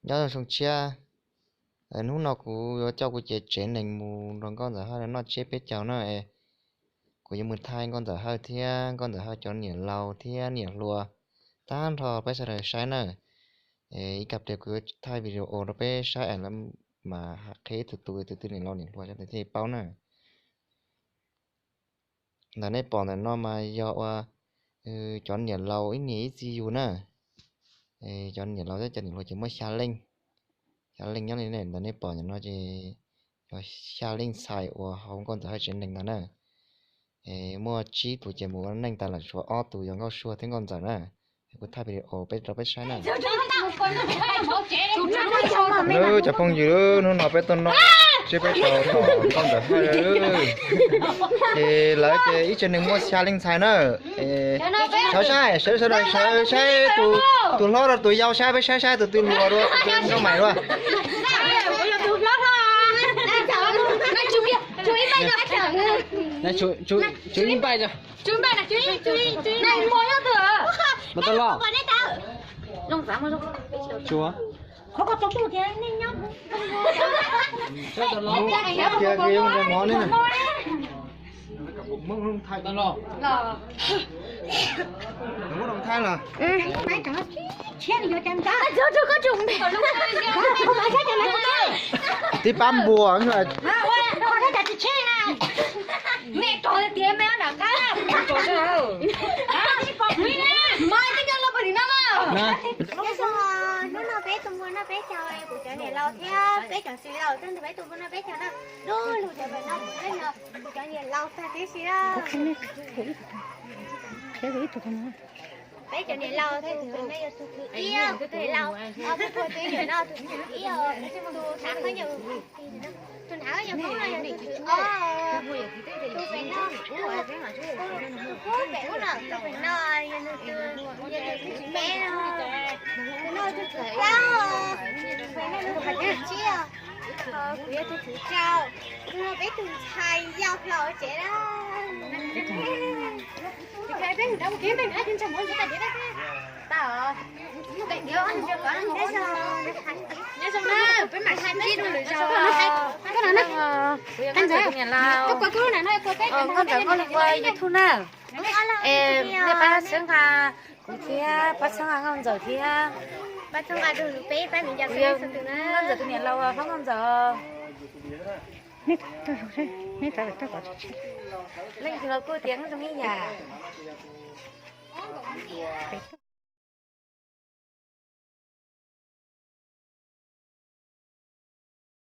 Nyob zoo tshiab, hnub no kuv yuav coj kuv cev tsev neeg mus nrog Nkauj Ntxawm Hawj noj tsiab peb caug na. Kuv yuav mus thaij Nkauj Ntxawm Hawj thiab Nkauj Ntxawm Hawj cov niam laus thiab niam hluas tag nrho peb sawv daws saib na. Ib kab pliag kuv yuav thaij video rau peb saib es lawv mam qhia tus tus tus twg niam laus niam hluas sawv daws thiaj paub na. Ntawm nej pom ntawm no mas yog ua cov niam laus ib niam ib txiv yug na. Cov niam laus thiab cov niam hluas ces muaj xya leej. Xya leej nyob li ntawm nej pom ntawm no ces yog xya leej ntxhais uas hauv Nkauj Ntxawm Hawj tsev neeg ntag na. Muaj tsib tus ces mus ua neej tas lawm, tshuav ob tus yog Nkauj Sua thiab Nkauj Ntxawm na. Kuv thaij video peb rau peb saib na. Cov phooj ywg, hnub no peb tuaj noj tsiab peb caug tom Nkauj Ntxawm Hawj. Ces lawv ces ib tsev neeg muaj xya leej ntxhais na. Sawv saib, sawv sawv daws sawv saib tus hlob rau tus yau, saib peb saib saib tus twg hluas dua, tus twg nkauj mais dua. Mas tau los. Qhov ko tau tuj tias nej nyob. Tias tias yuav mus mov ne. Muab Looj Thaib los. Muab Looj Thaib los. Tshiab yuav cas ntag. Tib pab npua. Hnub no peb tuaj mus noj peb caug, kuv cov niam laus thiab peb cov txiv laus tuaj nrog peb tuaj mus noj peb caug na. Lub lug cov pem no kuv cov niam laus tag tib si na. Peb cov niam laus, tus me yog tus thib ib, kuv tus niam laus, peb puag tus niam no tus thib ib, tus hnav khaub ncaws, tus hnav khaub ncaws Hmoob no yog tus thib ob, tus pem no, tus pem ub no, tus pem no yog nws tus, yog nws tus thib peb no, tus no tus thib plaub, tus pem no tus thib tsib, kuv yog tus thib rau, tus no peb tus ntxhais yau hlo tsev na. Nyob zoo na, peb mam sib ntsib dua lwm zaus. Nkauj Ntxawm, Nkauj Ntxawm, koj li ua YouTube na. Es nej pab txhawb nqa kuv thiab pab txhawb nqa Nkauj Ntxawm thiab. Pab txhawb nqa rau peb, pab Nkauj Ntxawm tus niam laus hlob Nkauj Ntxawm. Leej twg los kuj tias Nkauj Ntxawm ib yam.